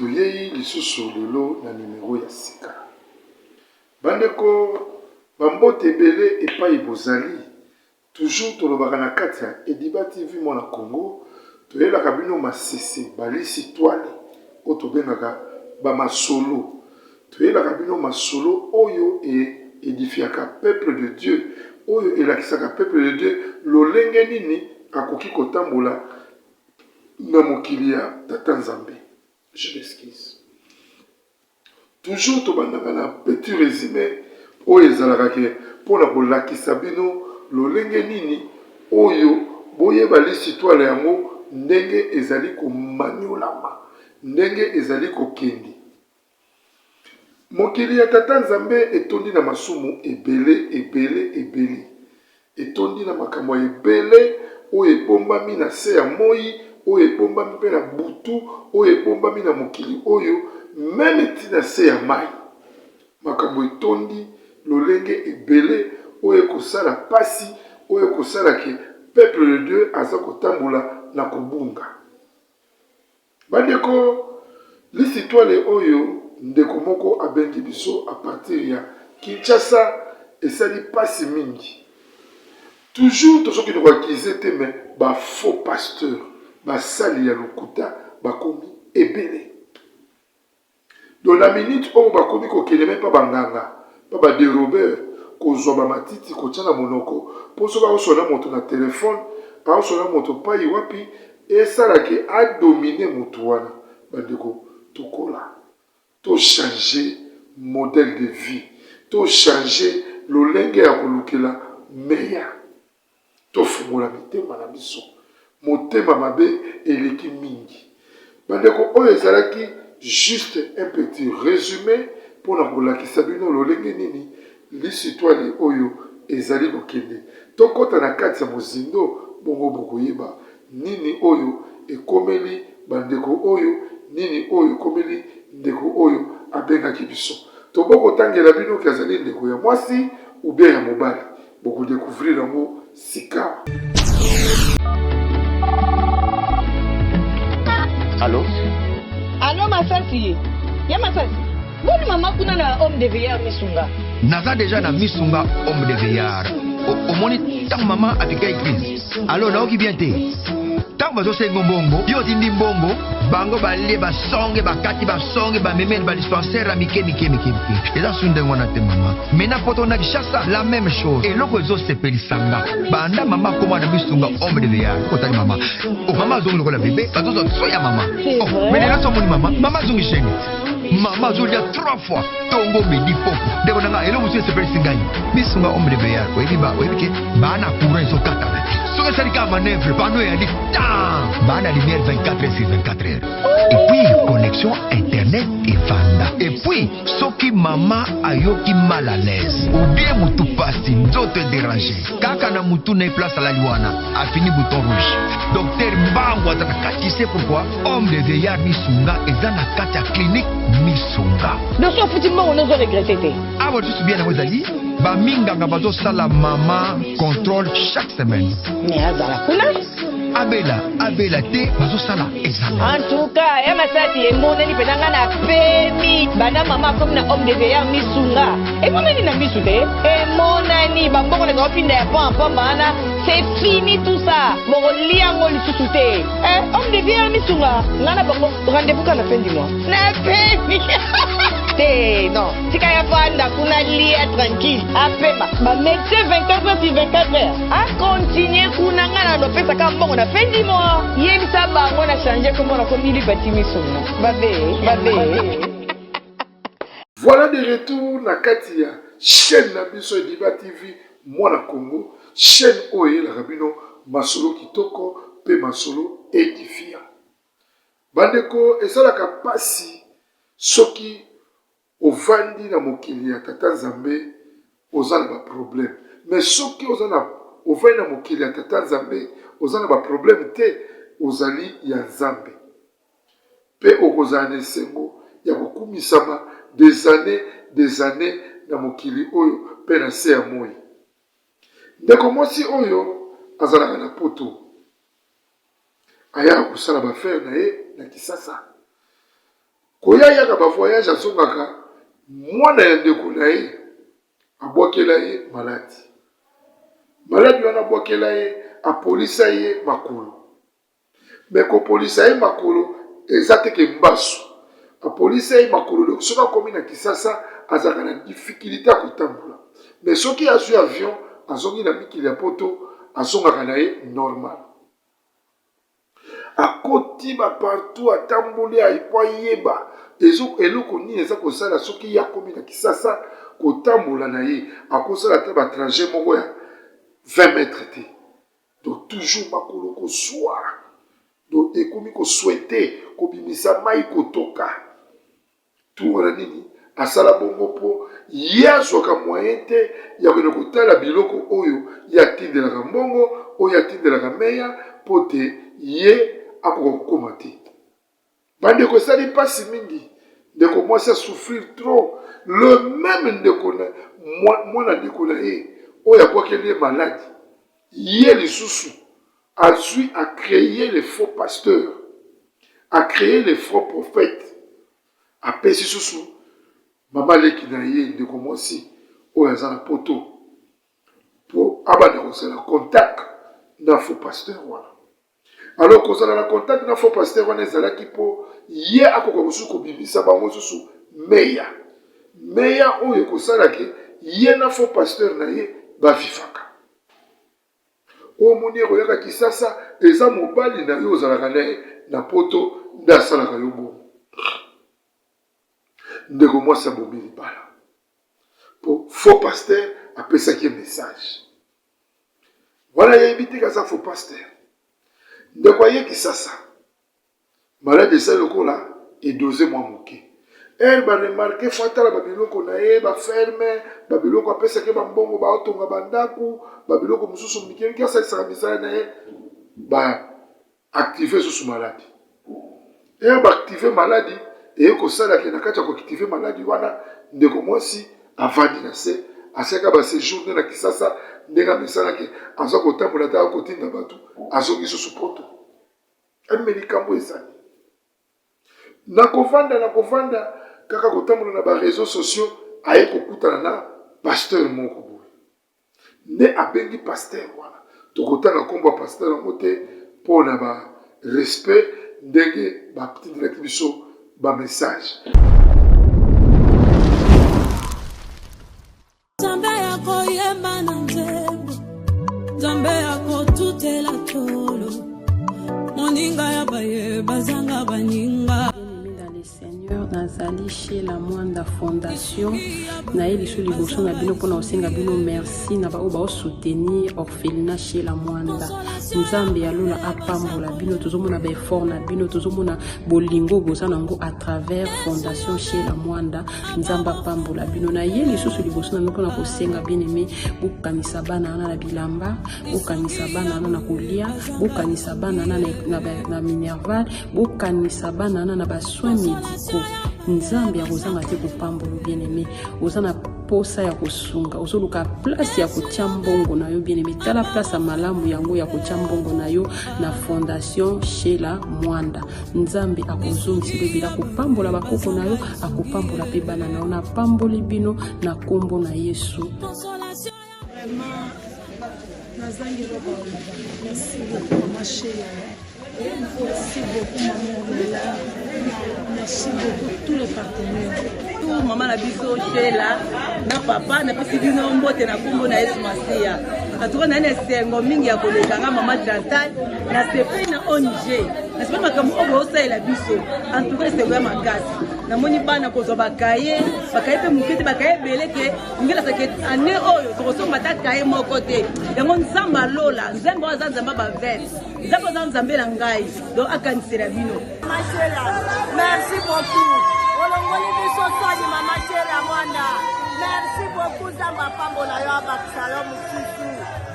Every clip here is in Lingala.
Toyei lisusu lelo na numero ya sika. Bandeko, ba mbote ebele epayi bozali. Toujours tolobaka na kati ya Ediba TV Mwana Congo, toyelaka bino masese, ba lisitwale oyo tobengaka ba masolo. Toyelaka bino masolo oyo e edifiaka peuple de Dieu, oyo elakisaka peuple de Dieu lolenge nini akoki kotambola na mokili ya Tata Nzambe. Je m'excuse. Toujours tobandaka na petit resume oyo ezalaka ke mpo na kolakisa bino lolenge nini oyo boyeba lisitwale yango ndenge ezali komanyolama, ndenge ezali kokende. Mokili ya Tata Nzambe etondi na masumu ebele, ebele, ebele. Etondi na makambo ya ebele oyo ebombami na se ya moyi, oyo ebombami mpe na butu, oyo ebombami na mokili oyo, meme ti na se ya mayi. Makambo etondi lolenge ebele oyo ekosala pasi, oyo ekosala ke peuple de Dieu aza kotambola na kobunga. Bandeko, lisitwale oyo ndeko moko abengi biso à partir ya Kinshasa esali pasi mingi. Toujours tozokende ko accuser te mais ba faux pasteurs, basali ya lokuta bakomi ebele. Donc na minute oyo bakomi kokende meme pa ba nganga, pa ba derobeurs kozua ba matiti kotia na monoko po soki aosolola na moto na telephone, aosolola na moto payi wapi esala ke a dominer mutu wana. Ba ndeko tokola, to changer modèle de vie, to changer lolenge ya kolukela meya. Tofungola mitema na biso. Motema mabe eleki mingi. Bandeko oyo ezalaki juste un petit resume pona kolakisa bino lolenge nini lisitwale oyo ezali kokende. Tokota na kati ya mozindo bongo bokoyeba nini oyo ekomeli bandeko oyo, nini oyo ekomeli ndeko oyo abengaki biso. Tobokotangela bino ke azali ndeko ya mwasi ou bien ya mobali. Boko decouvrir yango sikawa. Allo? Allo Masasi? Ya Masasi? Boni mama kuna na homme de veillard Misunga? Naza deja na Misunga homme de veillard. Omoni ntango mama apika eglise. Allo nayoki bien te. Ntango bazosenga mbongo, yo otindi mbongo, bango balie basonge bakati basonge bamemeli ba dispensaire ya mike mike mike mike. Eza su ndenge wana te mama. Mais na poto na Kinshasa la même chose. Eloko ezosepelisa nga banda mama akoma na misunga homme de veillard. Otali mama, oh mama azongi lokola bebe, bazozwa soin ya mama. Oh, mais lelo somoni mama, mama azongi jeune. Mama azolia trois fois tongo midi poko. Ndeko na nga eloko mosusu esepelisi ngai. Misunga homme de veillard, oyebi ba oyebi ke ba na courant ezokatana te. Soki esali kaka manœuvre, panneau eyali tan. Ba na lumière 24 heures sur 24 heures. Et puis connexion internet evanda. Et puis soki mama ayoki mal à l'aise ou bien mutu pasi nzoto ederange kaka na mutu na ye place alali wana afini bouton rouge. Docteur mbangu aza na kati. Tu sais pourquoi? Homme de veillard misunga eza na kati ya clinique misunga. Donc soki ofuti mbongo nde ozo regrette te? Awa lisusu bien yango ezali ba minganga bazo sala mama controle chaque semaine. Mais azala kuna. Abela abela te bazo sala examen. En tout cas ya masasi emonani pena nga na pemi banda mama akomi na homme de veillard misunga emonani na misu te emonani ba mbongo na pinda ya pamba pamba wana c'est fini tout ça bokolia yango lisusu te. Eh, homme de vie misunga nga na bango rendez-vous kaka na fin du mois na pemi te non tika ya vanda kuna lia tranquille apema ba médecin 24 heures sur 24 heures acontinue kuna nga na lopesaka mbongo na fin du mois yebisa bango na change kombo na komi lipati misunga babe babe. Voilà de retour na kati ya chaine na biso Ediba TV mwana Congo, chaine oyo eyelaka bino masolo kitoko pe masolo edifiant. Bandeko esalaka pasi soki ovandi na mokili ya tata Nzambe oza na ba problème mais soki oza na ovandi na mokili ya tata Nzambe oza na ba problème te ozali ya Nzambe. Mpe okozala na esengo ya kokumisama des annees des annees na mokili oyo mpe na se ya moyi. Ndeko mwasi oyo azalaka na poto. Ayaka kosala ba affaires na ye na Kisasa. Koya yaka ba voyage azongaka mwana ya ndeko na ye abwakela ye maladi. Maladi wana abwakela ye apolisa ye makolo. Mais kopolisa ye makolo eza te ke mbasu. Apolisa ye makolo donc soki akomi na Kisasa azalaka na difficulite ya kotambola. Mais soki azwi avion azongi na mikili ya poto azongaka na ye normal. Akoti ba partout atamboli aye po ayeba ezo eloko nini eza kosala soki ye akomi na Kisasa kotambola na ye akosala ata ba trajet moko ya 20 metres te. Donc toujours makolo kosua donc ekomi ko souhaiter kobimisa mayi kotoka tour wana nini asala bongo po ye azwaka moyen te ya kokende kotala biloko oyo ye atindelaka mbongo oyo atindelaka meya po te ye akoka kokoma te. Ba ndeko esali pasi mingi ndeko mwasi a souffrir trop le meme ndeko na mwana ndeko na ye oyo abwakeli ye maladi ye lisusu azui a cree le faux pasteur a cree le faux prophète apesi susu mama leki na ye ndeko mwasi oyo aza na poto po abanda kozala contact na faux pasteur wana. Alors kozala na contact na faux pasteur wana ezalaki po ye akoka kosusu kobimisa bango susu meya meya oyo ekosala ke ye na faux pasteur na ye bavivaka. Oyo omoni ekoyaka Kisasa eza mobali na yo ozalaka na ye na poto nde asalaka yo bongo. Ndeko mwasi abomi libala po faux pasteur apesaki ye message. Wana ayebi te aza faux pasteur. Ndeko aye Kisasa, malade esali lokola edose mwa moke. Heure ba remarque faut atala ba biloko na ye, ba ferme, ba biloko apesaki ye ba mbongo baotonga ba ndaku, ba biloko mosusu mike mike asalisaka misala na ye, ba activer susu maladi. Heure ba activer maladi eye kosala ke na kati ya ko activer maladi wana ndeko mwasi avandi na se asalaka ba sejour nde na Kisasa ndenge amesana ke aza kotambola ata akotinda bato azongi susu poto. Ame likambo ezali na kovanda na kovanda kaka kotambola na ba reseaux sociaux aye kokutana na pasteur moko boye nde abengi pasteur wana tokotanga nkombo ya pasteur yango te mpo na ba respect ndenge batindelaki biso ba message. Nzambe ya koyemba na nzembo, Nzambe ya kotutela tolo, moninga ya baye bazanga baninga. Seigneur nazali chez la Mwanda Fondation naye lisu liboso na bino mpona kosenga bino merci na baoyo baosoutenir orphelinat chez la Mwanda. Nzambe ya lola apambola bino, tozomona baeffort na bino, tozomona bolingo boza nango à travers fondation chez la Mwanda. Nzambe apambola bino. Naye lisusu liboso na bino mpona kosenga bien aimé, bokanisa bana wana na bilamba, bokanisa bana wana na kolia, bokanisa bana wana na, na, na minerval, bokanisa bana wana na ba soins médicaux. Nzambe akozanga te kopambola bien aimé. Oza na posa ya kosunga, ozoluka place ya kotia mbongo na yo bien aimé. Tala place ya malamu yango ya kotia mbongo na yo na fondation Sheila Mwanda. Nzambe akozongisa ebele, akopambola bakoko na yo, akopambola pe bana na yo. Napamboli bino na kombo na Yesu. Vraiment, nazangi eloko ya koloba. Merci beaucoup mama Sheila. Merci beaucoup maman Ornella. Merci beaucoup tous les partenaires. Tout mama na biso Sheila na papa napesi bino mbote na nkombo na Yesu Masiya. Atuka na esengo mingi ya koleka nga mama Chantal na sepeli na ONG na sepeli makambo oyo bosalela biso antuka esengo ya makasi. Namoni bana kozwa bakaye bakaye mpe moke te bakaye ebele ke ngelasa ke ane oyo tokosomba ata kaye moko te yango nzambe alola nzambe oyo aza nzambe ya bavete nzambe aza nzambe na ngai donc akanisela bino Mashela, merci beaucoup. Olongoli biso soni mama Shela Mwanda. Merci beaucoup Nzambe apambola yo abakisa yo mosusu.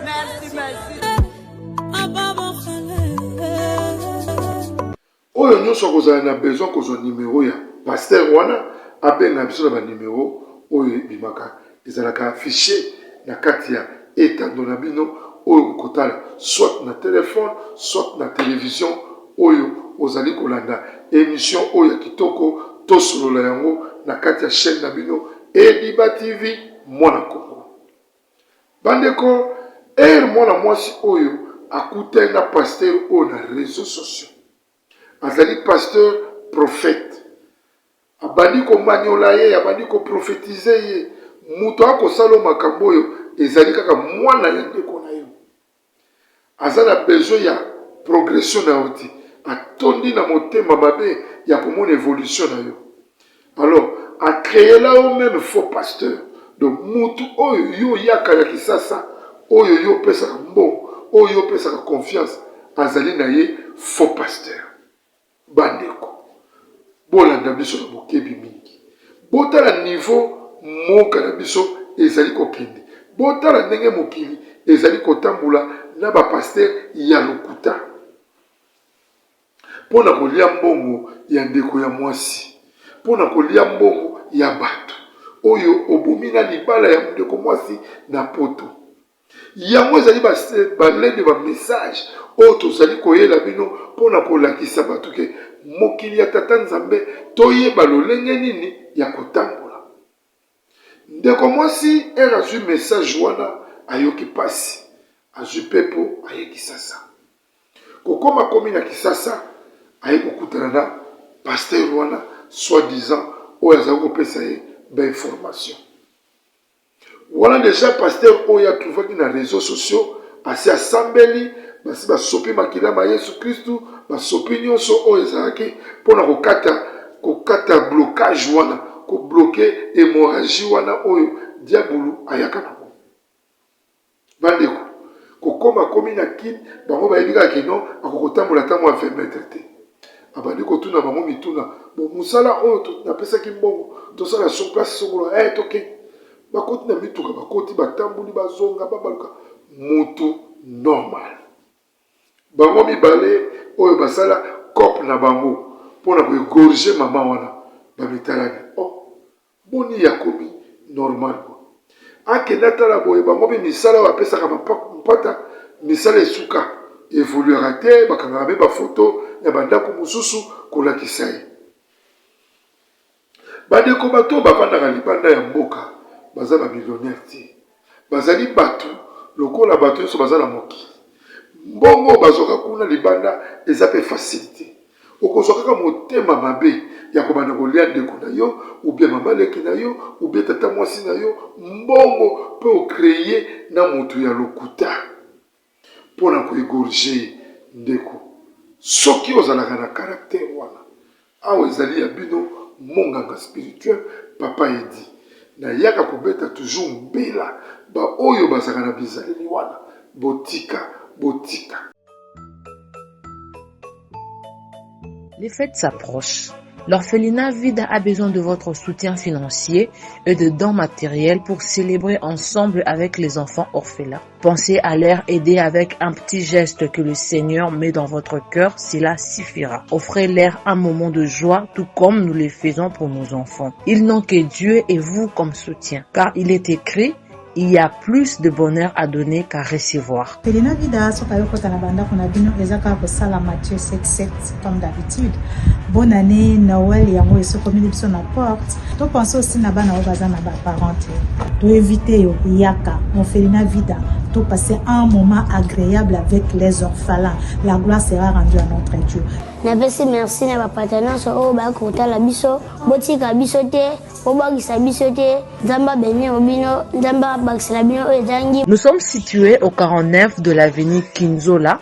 Merci, merci. Oyo nyonso akozala na besoin kozwa numero ya pasteur wana abenga biso na ba numero oyo ebimaka ezalaka affiche na kati ya etando na bino oyo okotala soit na telephone soit na television oyo ozali kolanda emission oyo ya kitoko. tosolola yango na kati ya chaîne na bino Ediba TV Mwana Congo. Bandeko, heure mwana mwasi oyo akutani na pasteur oyo na réseaux sociaux, azali pasteur prophète, abandi komanyola ye, abandi koprofetize ye. Moto akosala makambo oyo ezali kaka mwana ya ndeko na yo, aza na besoin ya progression na yo te, atondi na motema mabe ya komona évolution na yo. Alors acréela yo même faux pasteur. Donc mutu oyo yo oyaka ya Kisasa, oyo yo opesaka mbongo, oyo yo opesaka confiance, azali na ye faux pasteur. Bandeko, bolanda biso na bokebi mingi, botala niveau mboka na biso ezali kokende, botala ndenge mokili ezali kotambola na bapasteur ya lokuta mpo na kolia mbongo ya ndeko ya mwasi, mpo na kolia mbongo ya bato oyo obomi na libala ya ndeko mwasi na Poto. Yango ezali balende bamessage oyo tozali koyela bino mpo na kolakisa bato ke mokili ya Tata Nzambe, toyeba lolenge nini ya kotambola. Ndeko mwasi ere azwi message wana, ayoki mpasi, azwi pepo, aye Kisasa. Kokoma komi na Kisasa, aye kokutana na pasteur wana soi disant oyo azali kopesa ye bainformation wana. Déjà pasteur oyo atrouvaki na réseaux sociaux asi asambeli, basi basopi makila ma Yesu Kristu, basopi nyonso oyo ezalaki mpona kokata blocage wana, kobloquer hémorragie wana oyo diabulu ayaka nango. Bandeko, kokóma komi na Kini, bango bayebi kaka kino akokotambola ata mwa 20 mètre te. Abandi kotuna bango mituna: "Bon, mosala oyo napesaki mbongo tosala sur place songolo, toke." Bakoti na mituka, bakoti, batamboli, bazonga, babaluka, mutu normal. Bango mibale oyo basala cope na bango mpona koégorger mama wana, bamitalani: "Oh, boni yakomi normal boye?" Akende atala boye, bango mpe misala oyo bapesaka mpata misala esuka evoluaka te. Bakangaka mpe bafoto ya bandako mosusu kolakisa ye. Bandeko, bato oyo bavandaka libanda ya mboka baza bamillionnaire te, bazali bato lokola bato nyonso baza na mokili. Mbongo oyo bazwaka kuna libanda eza mpe facile te. Okozwa kaka motema mabe ya kobanda kolia ndeko na yo, ou bien mama leki na yo, ou bien tata mwasi na yo mbongo, mpe ocréer na motu ya lokuta mpona koégorger ye. Ndeko, soki ozalaka na caractère wana, awa ezali ya bino monganga spirituel Papa Edi, nayaka kobeta toujours mbela. Baoyo bazalaka na bizaleli wana, botika, botika. Les fêtes s'approchent. L'orphelinat Vida a besoin de votre soutien financier et de dons matériels pour célébrer ensemble avec les enfants orphelins. Pensez à leur aider avec un petit geste que le Seigneur met dans votre cœur, cela suffira. Offrez-leur un moment de joie, tout comme nous le faisons pour nos enfants. Ils n'ont que Dieu et vous comme soutien, car il est écrit: il y a plus de bonheur à donner qu'à recevoir. Orphelinat Vida soki ayokota na bandako na bino, eza kaka kosala Matthieu 77 comme d'habitude. Bonne année, Noël yango esokomeli biso na porte. Topense aussi na bana oyo baza na baparent te. Toinvite yo, yaka Orphelinat Vida, topasser un moment agréable avec les orphelins. La gloire sera rendue à notre Dieu. Napesi merci na bapata nyonso oyo bayaki kotala biso. Botika biso te, bobwakisa biso te. Nzambe abénir bino, Nzambe abakisela bino oyo ezangi. Nous sommes situés au 49 de l'avenue Kinzola.